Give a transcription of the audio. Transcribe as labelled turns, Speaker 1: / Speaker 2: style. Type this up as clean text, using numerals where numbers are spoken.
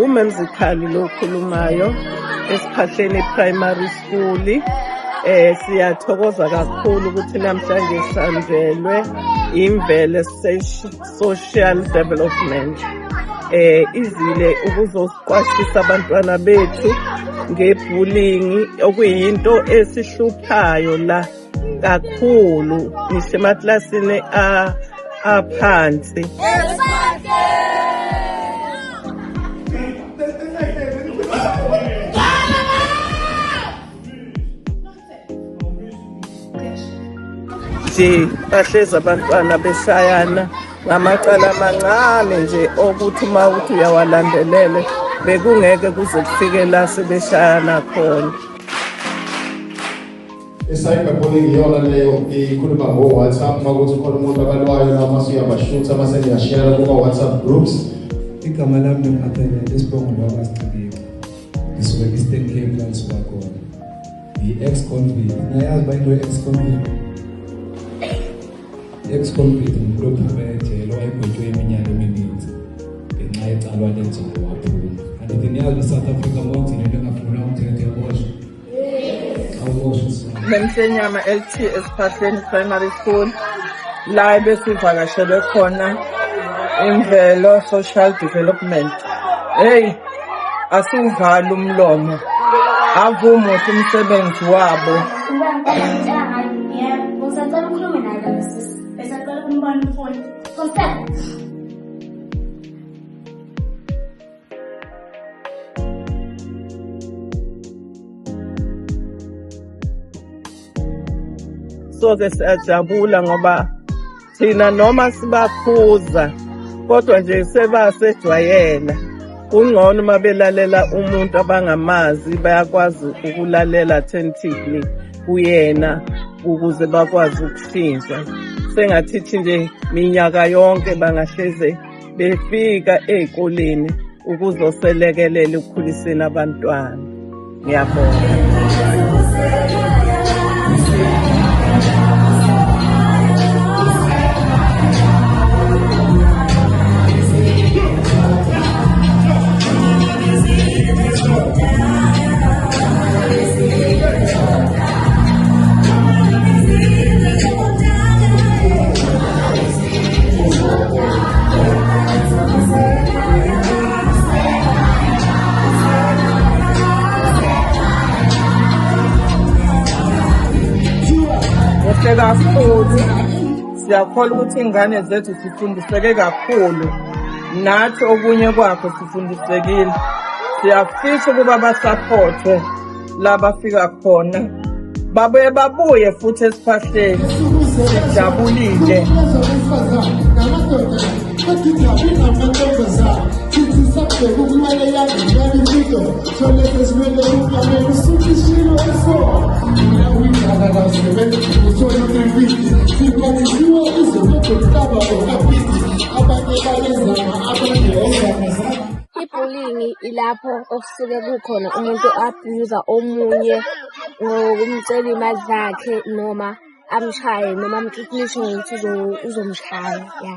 Speaker 1: UMemzikhali lo okhulumayo eSiphahleni Primary School. Siyathokoza kakhulu ukuthi namhlanje sanjelwe Imvelo Social Development. Izile ukuzosiqwashisa abantwana bethu ngebullying, okuyinto esihluphayo la kakhulu ngisho emaklasini aphansi. Nje bahlezi abantwana beshayana ngamacala amancane nje, okuthi uma uthi uyawalandelele bekungeke kuze kufike la sebeshayana khona.
Speaker 2: I-cyberbullying iyona leyo ikhuluma ngo-WhatsApp, uma kuthi khona umuntu abalwayo noma usuyabashutha mase niyashare kuma-WhatsApp groups.
Speaker 3: Igama lami ngu-Athelele, isibongo lwakwaSiqibiko. Ngisuka e-Eastern Cape la ngisuka khona. Yi-ex-convict. Niyayazi uba into ye-ex-convict? I-ex-convict ngumuntu ophume ejele owayegwetshwe iminyaka emininzi ngenxa yecala lenzayo waphuma. Andithi niyazi i-South Africa uma ugcina into engafunwa umthetho uyaboshwa?
Speaker 1: Memsenyama LT eSiphahleni Primary School, la ebesivakashelwe khona Imvelo Social Development. Hey, asiwuvali umlomo. Avumuhle umsebenzi wabo.
Speaker 4: Ngisacela ukhulume naye la sisi. Besacela ukumbona umfundi. Kosela.
Speaker 1: So-ke siyajabula ngoba thina noma sibakhuza kodwa nje sebasejwayela. Kungcono uma belalela umuntu abangamazi, bayakwazi ukulalela attentively kuyena ukuze bakwazi ukushintsha. Sengathithi nje minyaka yonke bangahleze befika ey'koleni ukuzoselekelela ekukhuliseni abantwana. Ngiyabonga.
Speaker 5: Kuhle kakhulu, siyakholwa ukuthi iy'ngane zethu zifundiseke kakhulu, nathi okunye kwakho sifundisekile. Siyafisa ukuba basaphothwe la bafika khona, babuye babuye futhi esiphahleni sijabulile.
Speaker 4: I-bullying ilapho okusuke kukhona umuntu o-abuse-a omunye ngokumcela iy'mali zakhe noma amshaye noma amthreaten-ishe ngokuthi uzomshaya ya.